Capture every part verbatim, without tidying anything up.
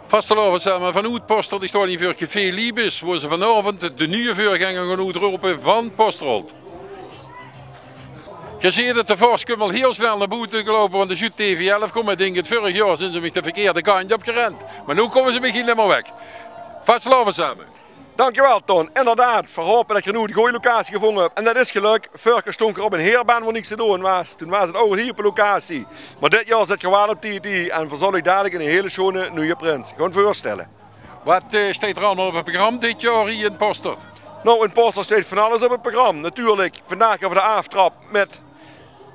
Vastelaovend same vanoet Postert, ich stoon hie veur Café Liebes, wo ze vanaovend de nuje veurgenger gaon oetrope van Posterholt. Geer zeet 't, de vors kump al hiel snel nao boete geloupe, want de Zuut T V elf kump, ich dink 't, vörig jaor zeen ze mich de verkeerde kantj op gerend. Mer noe kómme ze mich hie nimmer weg. Vastelaovend same. Dankjewel, Ton. Inderdaad, veer hope det geer noe de gooj locatie gevónge höb. En det is gelök. Vörig jaor stónk geer op ein heerbaan wo niks te doon waas. Toen waas 't ouch ein hiepe locatie. Mer dit jaor zit geer waal op tied hie en veer zölle uch dalik ein hele sjoone nuje prins gaon veurstelle. Waat, eh, steit d'r allemaol op 't program dit jaor hie in Postert? Nou, in Postert steit van alles op 't program. Natuurlik, vandaag gaon veer de aaftrap mit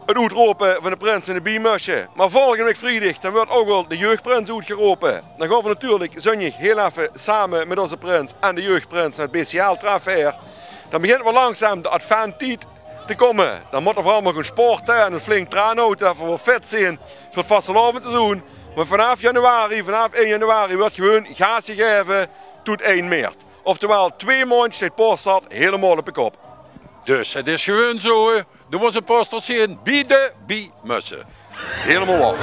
't oetrope van de prins en de biemösse. Mer volgende waek vriedig, dan wuuert ouch al de jeugdprins oetgerope. Dan gaon veer natuurlik zóndig hiel effe same mit ózze prins en de jeugdprins nao 't B C L-treffe. Dan begint waal langzaam de adventtied te kómme. Dan mótte veer allemaol gaon sporte en flink traanhoute, det veer waal fit zeen veur 't vastelaovendsseizoen. Mer vanaaf januari, vanaaf ein januari, wuuert gewoon gaas gegaeve toet ein maart. Oftewel, twee maondj steit Postert hielemaol op de kop. Dus 't is gewoon zo, hè. Doe mós in Postert zeen, bie de biemösse. Hielemaol waor.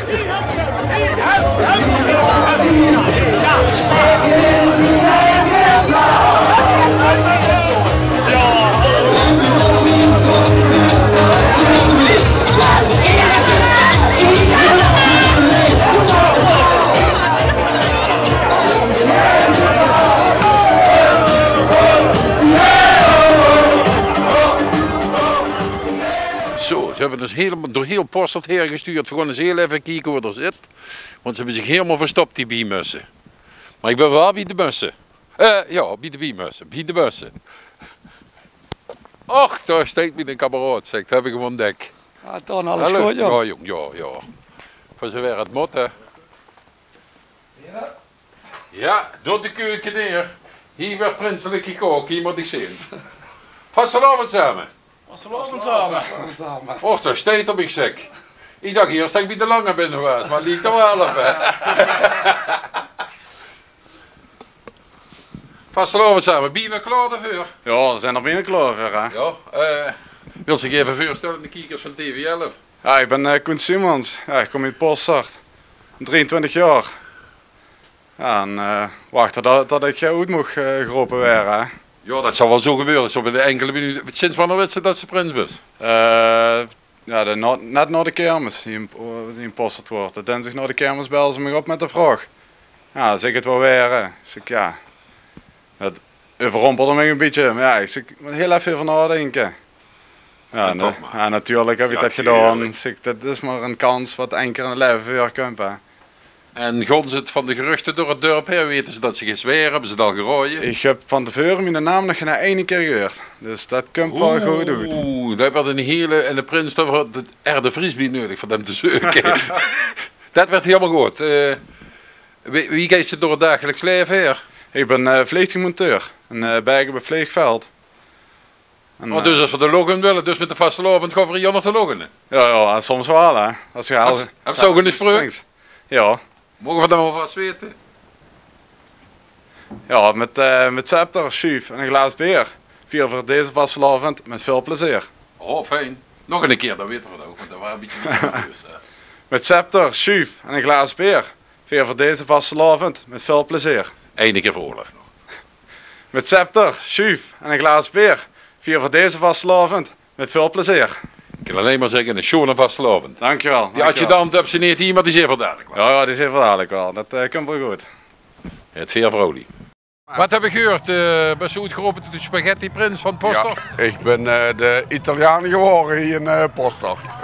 Zo, ze höbbe ós hielemaol door hiel Postert haer gestuurd. Veer gaon ins hiel effe kieke wo d'r zit. Want ze höbbe zich hielemaol verstop, die biemösse. Mer ich bön waal bie de mösse. Eh, jao, bie de biemösse. Bie de mösse. Och, dao steit miene kameraod, zèk. Det höb ich 'm óntdèk. Jao, Ton, alles good, jóng? Jao, jóng, jao, jao. Veur zoewied 't mót, hè. Jao, door de keuke neer. Hie wuuert prinselik gekaok, hie mót ich zeen. Vastelaovend same. Vastelaovend same. Och, dao steit 'r, ich zèk. Ich dach iers det ich bie de lange binne waas, mer liek d'r waal op, hè. Vastelaovend same, bienao klaor daoveur? Jao, veer zeen d'r bienao klaor veur, hè. Jao, eh, wils dich effe veurstelle aan de kiekers van T V elf? Jao, ich bön, eh, Koen Simons. Jao, ich kóm oet Postert. Drieëntwintig jaor. Jao, en, eh, wachte tot, tot ich, eh, oet moch, eh, gerope waere, hè. Jao, det zal waal zo gebeure. Zo binne enkele minute. Sinds wanneer wits se det se prins bös? Eh, jao, de, nao, net nao de kermis, die in, die in Postert woort. De dinsdig nao de kermis belde ze mich op mit de vraog. Jao, es ich 't wou waere. Ich zèk, jao. Det euverrompelde mich ein bietje. Mer jao, ich zèk, mót hiel effe euver naodinke. Jao, en, eh, jao, natuurlik höb ich det gedaon. Ich zèk, det is mer ein kans waat ein kier in 't laeve veurkump, hè. En gons 't van de geruchte door 't dörp haer? Weite ze det se geis waere? Höbbe ze 't al geraoje? Ich höb van te veure miene naam nog gein eine kier gehuurd. Dus det kump waal good oet. Oeh, det wuuert ein hiele, en de prins, dao wuuert 't R. de Vries bie neudig veur 'm te zeuke. Det wuuert hielemaol good. Eh, wie, wie geis se door 't dagelijks laeve haer? Ich bön, eh, vleegtuigmonteur in, eh, Bergen bie 't vleegveld. En, oh, dus, eh, es veer de lóch in wille, dus mit de vastelaovend gaon veer hie nog de lóch in, hè? Jao, jao, en soms waal, hè. Es se... Höbs se ouch ein spreuk? Jao. Moge veer det waal vas weite? Jao, mit, eh, mit scepter, sjuuf en ein glaas beer viere veer deze vastelaovend mit väöl plezeer. Oh, fijn. Nog ein kier, dan weite veer 't ouch, want det waas ein bietje mysterieus, hè. Mit scepter, sjuuf en ein glaas beer viere veer deze vastelaovend mit väöl plezeer. Eine kier veur Olaf nog. Mit scepter, sjuuf en ein glaas beer viere veer deze vastelaovend mit väöl plezeer. Ich kan allein mer zègke, eine sjoone vastelaovend. Dankjewel, dankjewel. Die adjudant höbs se neet hie, mer die zeen veer dalik waal. Jao, jao, die zeen veer dalik waal. Det, eh, kump waal good. Het veer vrouwlie. Waat höb ich gehuurd? Eh, bös se oetgerope tot de spaghettiprins van Postert? Jao, ich bön, eh, de Italiaan gewore hie in, eh, Postert.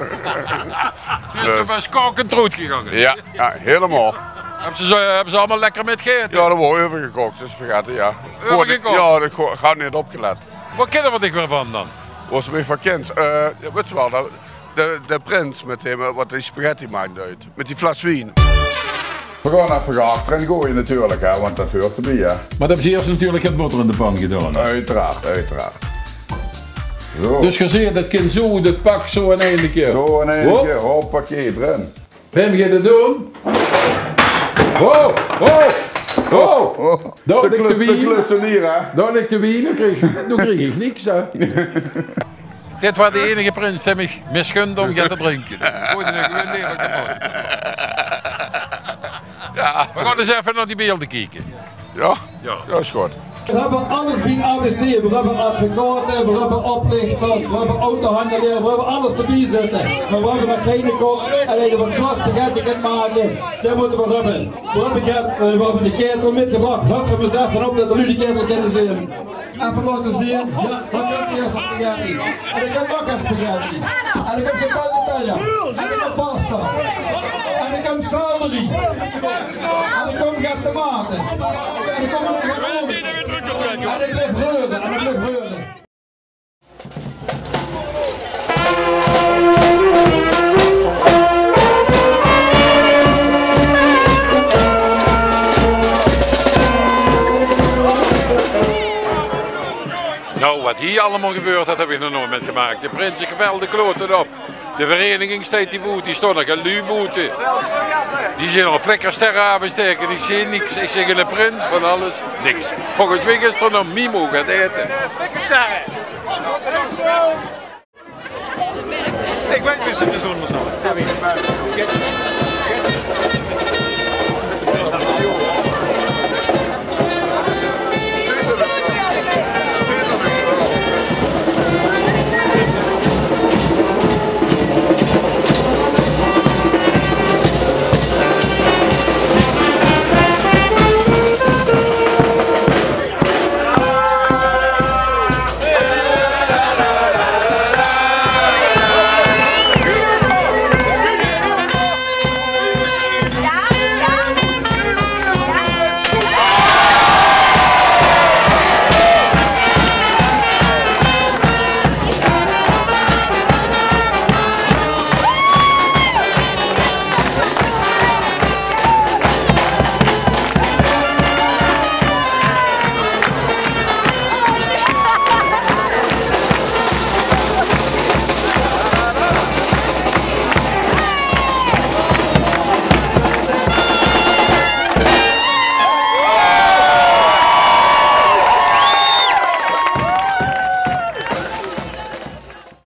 Dus doe bös kaokend d'roet gegange? Jao, jao, hielemaol. Höbbe ze, höbbe ze allemaol lekker mit gegaete? Jao, d'r woort euvergekaok, de spaghetti, jao. Euvergekaok? Jao, ich had neet opgelet. Wo kinne veer dich weer van dan? Wo se mich van kins? Eh, jao, wits se waal, de, de, de prins mit häöm, eh, waat die spaghetti maak, deit. Mit die fles wien. Veer gaon effe achterin gooie natuurlik, hè, want det huuert d'rbie, hè. Mer dan höbbe ze iers natuurlik 't botter in de pan gedaon. Oeteraard, oeteraard. Zo. Dus geer zeet, det kin zo, det pak zo in eine kier. Zo in eine kier, hoppakee, d'rin. Wem geit det doon? Ho, ho, ho. Oh, dao ligk de wien. De klussenier, hè? Dao ligk de wien, noe krieg ich, noe krieg ich niks, hè. Dit waas de einige prins dae mich misgunde óm get te drinke. Ich goeide 'm gewoon neer op de grond. Jao. Veer gaon ins effe nao die beelder kieke. Jao? Jao. Jao, is good. Veer höbbe alles bie 't A B C. Veer höbbe advocate, veer höbbe oplichters, veer höbbe autohandelaere, veer höbbe alles d'rbie zitte. Mer veer höbbe nog geine kok. En eine waat zoe spaghetti kint make, dae mótte veer höbbe. Veer höbbe get, eh, veer höbbe de ketel mitgebrach. Huffe veer ins effe op det de luuj de ketel kinne zeen. Effe laote zeen. Jao, det is de ierste spaghetti. En ich höb nog ein spaghetti. En ich höb gekookte tanja. En ich höb pasta. En ich höb selderie. En ich höb get tomate. En ich höb nog get olie. En ich blief reure. En ich blief reure. Nou, wat hie allemaol gebeurt, dat höb ich nog noeats mitgemaak. De prinsekapel, de klote op. De vereiniging steit hie boete, hie staon nog luuj boete. Die zeen al flikkersterre aan 't aafstaeke, ich zeen niks. Ich zèk, eine prins van alles, niks. Volges mich is d'r nog Mimo gaon aete. Ich weit wie ze te zoon mót zeen.